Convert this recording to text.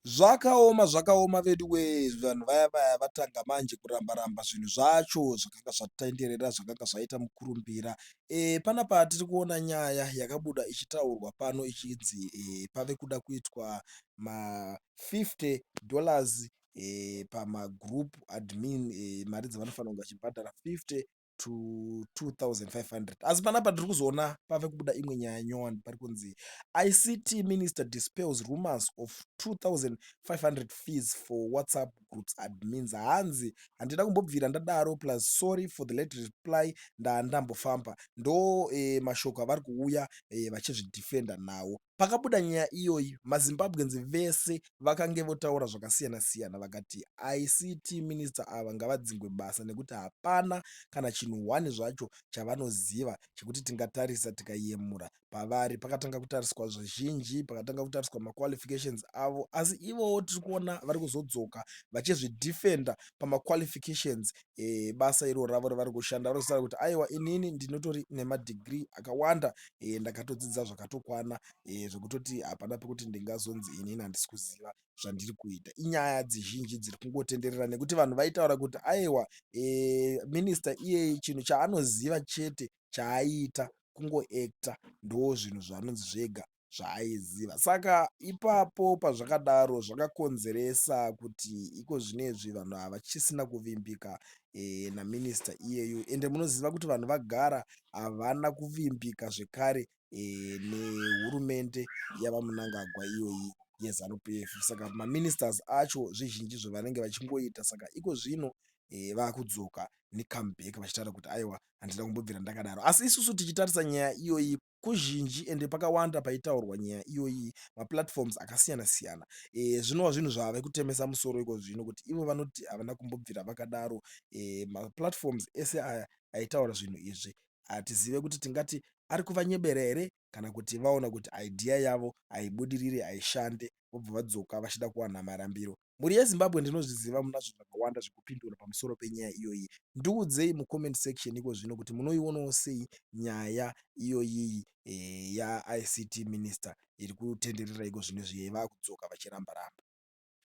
Zvakaoma, zvakaoma veduwe. Vanhu vaya vaya vatanga manje kuramba ramba zvinhu zvacho zvakanga zvatenderera, zvakanga zvaita mukurumbira. Panapa tiri kuona nyaya yakabuda ichitaurwa pano ichinzi pave kuda kuitwa ma 50 dollars pamagroup admin, mari dzavanofanira kunge vachibhadhara 50 to 2500. Asi panapa tiri kuzoona pave kubuda imwe nyaya nyowani, pari kunzi "ICT minister dispels rumours of 2500 fees for WhatsApp groups admins". Hanzi handina kumbobvira ndadaro, plus sorry for the late reply, ndandambofamba. Ndo mashoko avari kuuya vachizvidefenda nawo. Pakabuda nyaya iyoyi, maZimbabweans vese vakange votaura zvakasiyana siyana, vakati ICT minister ava ngavadzingwe basa nekuti hapana kana chinhu one zvacho chavanoziva chekuti tingatarisa tikayemura pavari. Pakatanga kutariswa zvizhinji, pakatanga kutariswa maqualifications avo, asi ivowo tiri kuona vari kuzodzoka vachizvidefenda pamaqualifications ebasa iro ravo ravari kushanda. Vari kutaura kuti aiwa, inini ndinotori nemadegree akawanda, ndakatodzidza zvakatokwana zvekutoti hapana pekuti ndingazonzi inini handisi kuziva zvandiri kuita. Inyaya dzizhinji dziri kungotenderera nekuti vanhu vaitaura kuti aiwa, minista iyeye chinhu chaanoziva chete chaaiita kungoacta, ndo zvinhu zvaanonzi zvega zvaaiziva. Saka ipapo pazvakadaro zvakakonzeresa kuti iko zvinezvi vanhu havachisina kuvimbika naminista iyeyu. Ende munoziva kuti vanhu vagara havana kuvimbika zvekare nehurumende yavaMnangagwa iyoyi yeZANU PF. Saka maministers acho zvizhinji zvavanenge vachingoita. Saka iko zvino vakudzoka necomeback vachitaura kuti aiwa, handina kumbobvira ndakadaro. Asi isusu tichitarisa nyaya iyoyi kuzhinji, ende pakawanda paitaurwa nyaya iyoyi, maplatforms akasiyana siyana, zvinova zvinhu zvave kutemesa musoro iko zvino kuti ivo vanoti havana kumbobvira vakadaro. Maplatforms ese aya aitaura zvinhu izvi, hatizive kuti tingati ari kuvanyebera here kana kuti vaona kuti idea yavo haibudiriri, haishande, vobva vadzoka vachida kuwana marambiro. Mhuri yeZimbabwe, ndinozviziva munazvo zvakawanda zvekupindura pamusoro penyaya iyoyi. Ndiudzei mucomment section iko zvino kuti munoionawo sei nyaya iyoyi yaICT minister iri kutenderera iko zvino izvi, vakudzoka vachiramba ramba.